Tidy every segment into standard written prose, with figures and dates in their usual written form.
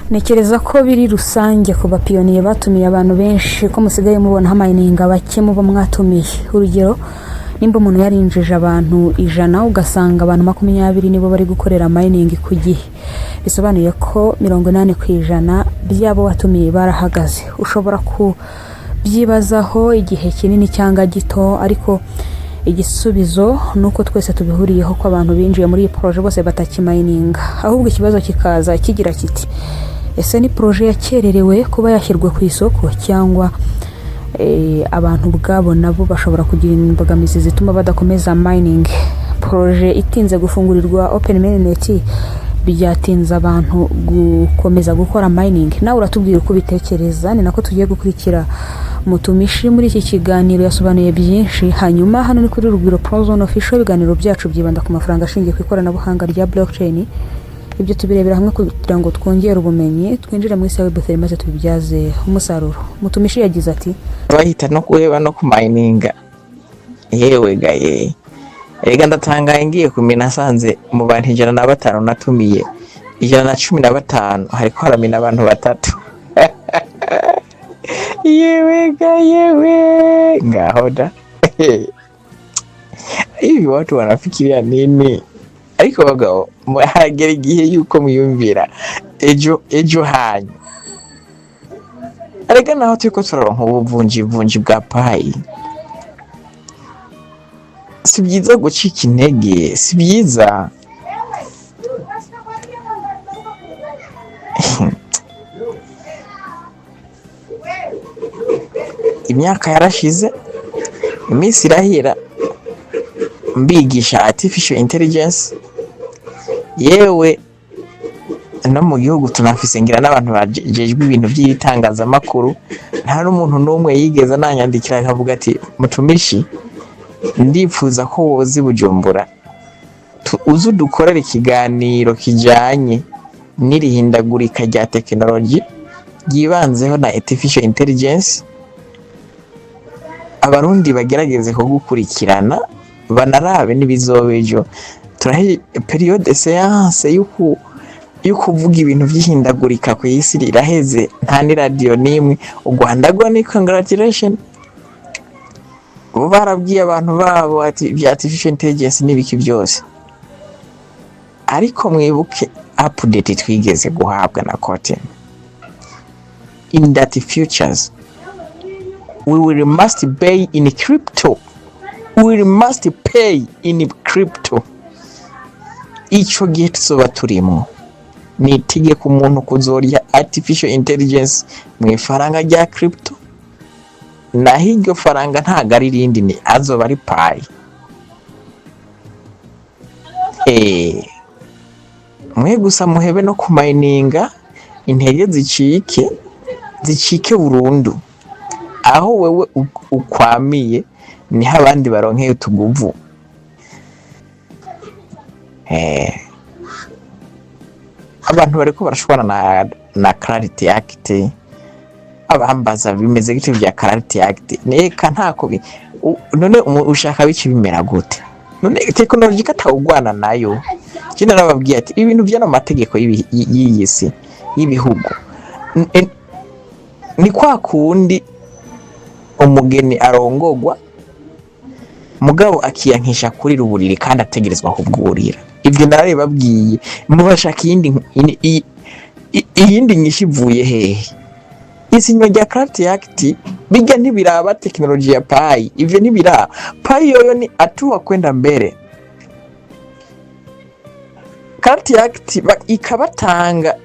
Ntekereza ko biri rusange ku bapiyoniye batumiye abantu benshi, ko musigaye mubona hamayininga bake muba mwatumiye. Urugero, nimba umuntu yarinjije abantu 100, ugasanga abantu 20 nibo bari gukorera mining ku gihe, bisobanuye ko 80% by'abo watumiye barahagaze. Ushobora kubyibazaho igihe kinini cyangwa gito, ariko igisubizo ni uko twese tubihuriyeho ko abantu binjiye muri iyi projet bose batakimayininga. Ahubwo ikibazo kikaza kigira kiti: ese ni projet yakererewe kuba yashyirwa ku isoko, cyangwa abantu ubwabo nabo bashobora kugira imbogamizi zituma badakomeza mining? Projet itinze gufungurirwa open mainnet byatinze abantu gukomeza gukora mining? Nawe uratubwira uko ubitekereza. Ni nako tugiye gukurikira Mutumishi muri iki kiganiro, yasobanuye byinshi. Hanyuma hano ni kuri Rugwiro Prozone Official. Ibiganiro byacu byibanda ku mafaranga ashingiye ku ikoranabuhanga rya blockchain. Ibyo tubirebera hamwe kugira ngo twongere ubumenyi, twinjire muri isi ya Web3 maze tubibyaze umusaruro. Mutumishi yagize ati: Bahita no kuheba no kumayininga. Yewe gaye, erega ndatangaye, ngiye kumena nasanze mu bantu 105 natumiye, 115 hariko haramina abantu batatu. Yewe ga yewe, ngaho da! Hivi watu wanafikiria nini? Ariko bagabo, haragera igihe yuko mwiyumvira ejo, ejo hanyu. Arega naho turiko turaronka ubuvunjivunji bwa Pi, si byiza gucika intege, si byiza. Imyaka yarashize, iminsi irahira mbigisha artificial intelligence. Yewe, no mu gihugu tunafise ngira n'abantu bajejwe ibintu by'itangazamakuru, nta n'umuntu n'umwe yigeze ananyandikira akavuga ati: "Mutumishi, ndipfuza ko woza i Bujumbura, uze udukorere ikiganiro kijanye n'irihindagurika rya tekinoloji ryibanzeho na artificial intelligence, Abarundi bagerageze kugukurikirana, banarabe n'ibizoba ejo." Turahe période séance yo kuvuga ibintu vy'ihindagurika ku isi riraheze, nta n'iradiyo n'imwe. U Rwanda rwo ni congratulation, bo barabwiye abantu babo ati ibya artificial intelligence n'ibiki byose. Ariko mwibuke update twigeze guhabwa na Cotin: in that futures we will must pay in crypto, we will must pay in crypto. Ico gihe tuzoba turimwo ni itegeko umuntu kuzorya artificial intelligence mu ifaranga rya crypto, naho iryo faranga ntago ari irindi, ni azoba ari Pi. Mwe gusa muhebe no kumayininga, intege zicike, zicike burundu. Aho wewe ukwamiye niho abandi baronkeye utuguvu. Abantu bariko barashwana na Clarity Act, abambaza bimeze gute vya Clarity Act. Neka ntako none ushaka bice bimera gute? None tekinoloji katawugwana nayo? Je narababwiye ati ibintu vy'ano mategeko y'iyi si y'ibihugu ni kwa kundi umugeni arongogwa, mugabo akiyankisha kurira uburiri kandi ategerezwa kubwurira. Ivyo narabibabwiye. Mubashaka iyindi nyishu ivuye hehe? Isinywa rya Clarity Act bijya ntibiraba tekinoloji ya Pi, ivyo ntibiraba Pi. Yoyo ni hatua kwenda mbere. Clarity Act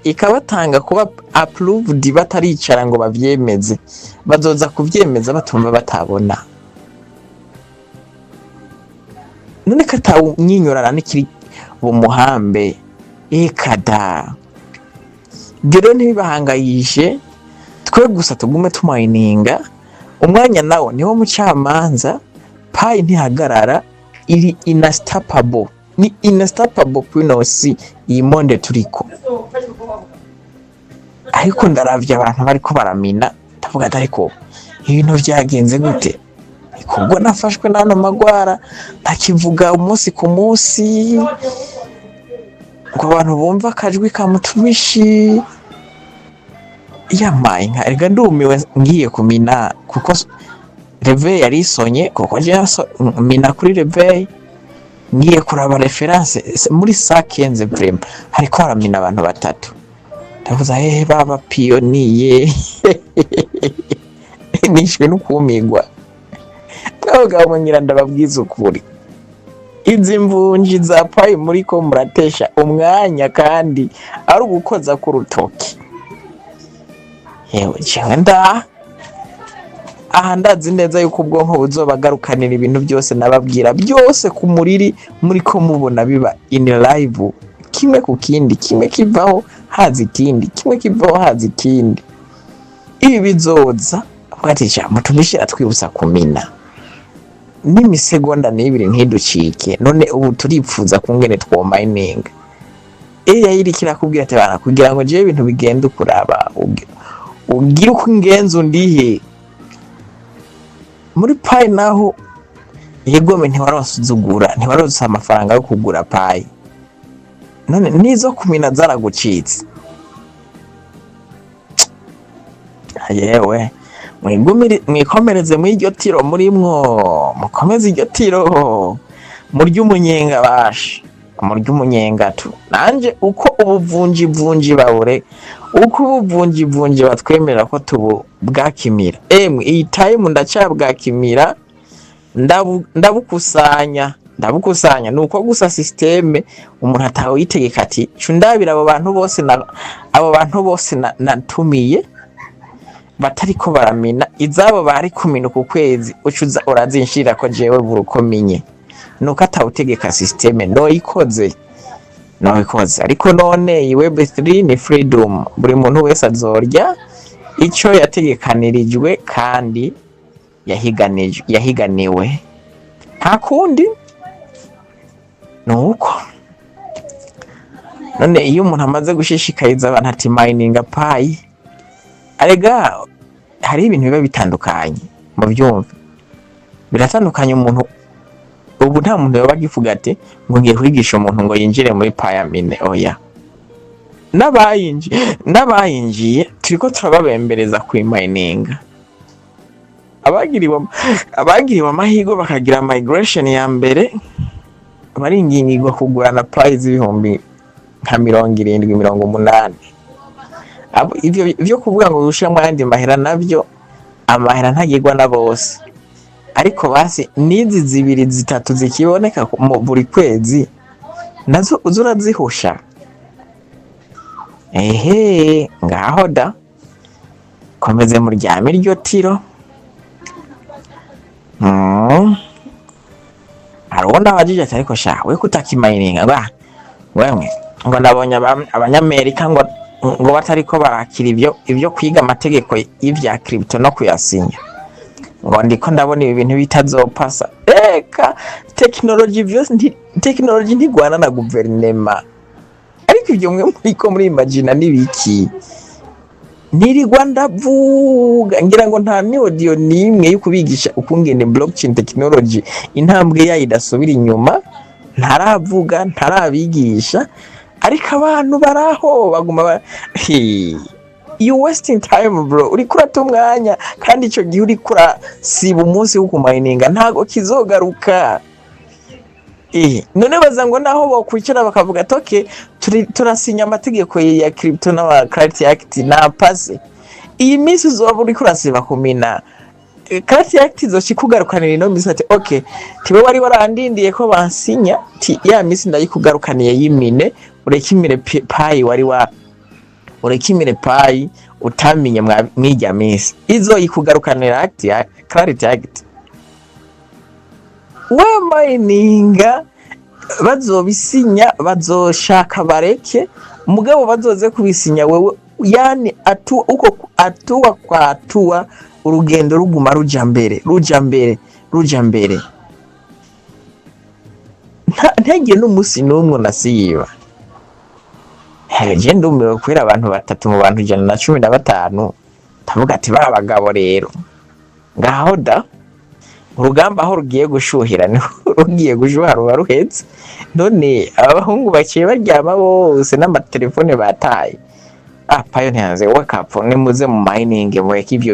ikabatanga kuba approved bataricara ngo bavyemeze, bazoza kuvyemeza batumva batabona. None ko atawunyinyurana n'ikiri bumuhambe? Eka da! Ibyo rero ntibibahangayishe, twe gusa tugume tumayininga. Umwanya nawo niwo mucamanza. Pi ntihagarara, iri unstoppable, ni unstoppable kwino si iyi monde turiko. Ariko ndaravye abantu bariko baramina, ndavuga ati: "Ariko ibintu vyagenze gute?" Kubwo nafashwe n'ano magwara, ntakivuga umunsi ku munsi ngo abantu bumva akajwi ka Mutumishi. Yamaye nka erega ndumiwe, ngiye kumina kuko réveil yari isonye, kuko je mina kuri réveil. Ngiye kuraba référence muri 115, vraiment hariko haramina abantu batatu. Ndavuze hehe baba pionnier, nishwe n'ukumigwa. Mwabagabo, ngira ndababwiza ukuri, izi mvunji za Pi muriko muratesha umwanya kandi ari ugukoza ku rutoki. Yewe, jewe nda aha ndazi neza yuko ubwonko buzobagarukanira ibintu byose nababwira byose ku muriri, muriko mubona biba in live, kimwe ku kindi, kimwe kivaho haza ikindi, kimwe kivaho haza ikindi. Ibi bizoza ati jambo tumishira twibutsa kumina n'imisegonda n'ibiri ntiducike. None ubu turipfuza kungene twomayininga AI iriko irakubwira ati bana, kugira ngo jewe ibintu bigende ukuraba ugire uko ingenzi undihe muri Pi. Naho yegome ntiwaronse uzugura, ntiwaronse amafaranga yo kugura Pi, none nizo kumina zaragucitse. Yewe, mwigumire, mwikomereze muri iryo tiro murimwo, mukomeze iryo tiro, murye umunyenga basha, murye umunyenga tu. Nanje uko ubuvunjivunji babure, uko ubuvunjivunji batwemerera ko tubu bwakimira, emwe iyi time ndacabwakimira, ndabukusanya, ndabukusanya. Nuko gusa système umuntu atawitegeka ati cundabira abo bantu bose na abo bantu bose natumiye batariko baramina izabo bari kumina uku kwezi, ucuza urazinshirira ko jewe buri uko minye. Nuko atawutegeka système, noyikoze, noyikoze. Ariko none iyi web 3 ni freedom, buri muntu wese azorya ico yategekanirijwe kandi yahiganijwe, yahiganiwe, nta kundi. Nuko none iyo umuntu amaze gushishikariza abantu ati mininga Pi, arega hari ibintu biba bitandukanye mu byumva, biratandukanye. Umuntu ubu nta muntu yoba agivuga ati ngo ngiye kwigisha umuntu ngo yinjire muri Pi amine, oya. N'abayinjiye turiko turababembereza kuyimayininga. Abagiriwe amahirwe bakagira migration ya mbere baringingirwa kugurana Pi z'ibihumbi nka 70, 80. Ivyo vyo kuvuga ngo ushiramwo ayandi mahera, navyo amahera ntagirwa na bose, ariko basi n'izi zibiri zitatu zikiboneka mu buri kwezi nazo uza urazihusha. Ehe, ngaho da komeze muryame iryo tiro. Hari uwo nabajije ati ariko sha we kutakimayininga, ngo ah, wewe ngo nabonye abanyamerika ngo batariko barakira ibyo kwiga amategeko y'ivya crypto no kuyasinya, ngo ndiko ndabona ibi bintu bitazopasa. Eka technology vyose technology ntigwana na guverinema. Ariko ibyo mwe muriko muri imagina nibiki ntirigwa ndavuga, ngira ngo nta ni audio nimwe yo kubigisha ukungene blockchain technology intambwe yayo idasubira inyuma ntaravuga, ntarabigisha. Ariko abantu baraho baguma Hey, you wasting time bro, uriko urata umwanya, kandi ico gihe uriko urasiba umunsi wo kumayininga ntago kizogaruka. None baza ngo naho bokwicara bakavuga ati okay, turasinya amategeko ya crypto n'ama Clarity Act na pase, iyi minsi uzoba uriko urasiba kumina, Clarity Act izoca ikugarukanira ino minsi ati okay, tiwe wari warandindiye ko bansinya, ti ya minsi ndayikugarukaniye y'imine, ureke imire Pi wari wa ureke imire Pi utamenye mwirya minsi izo ikugarukanira act ya Clarity Act. We mayininga bazobisinya, bazoshaka bareke, mugabo bazoze kubisinya wewe, yani atu, uko atua kwa atua urugendo ruguma ruja mbere, ruja mbere, ruja mbere. Ntagire n'umunsi n'umwe nasiba. Je ndumiwe kubera abantu batatu mu bantu 115. Ndavuga ati ba bagabo rero ngaho da, urugamba aho rugiye gushuhira niho rugiye gushuha ruba ruhetse. None abahungu baciye baryama bose n'amatelefone bataye. Ah, pioneers, wake up, nimuze mu mining, mureke ivyo.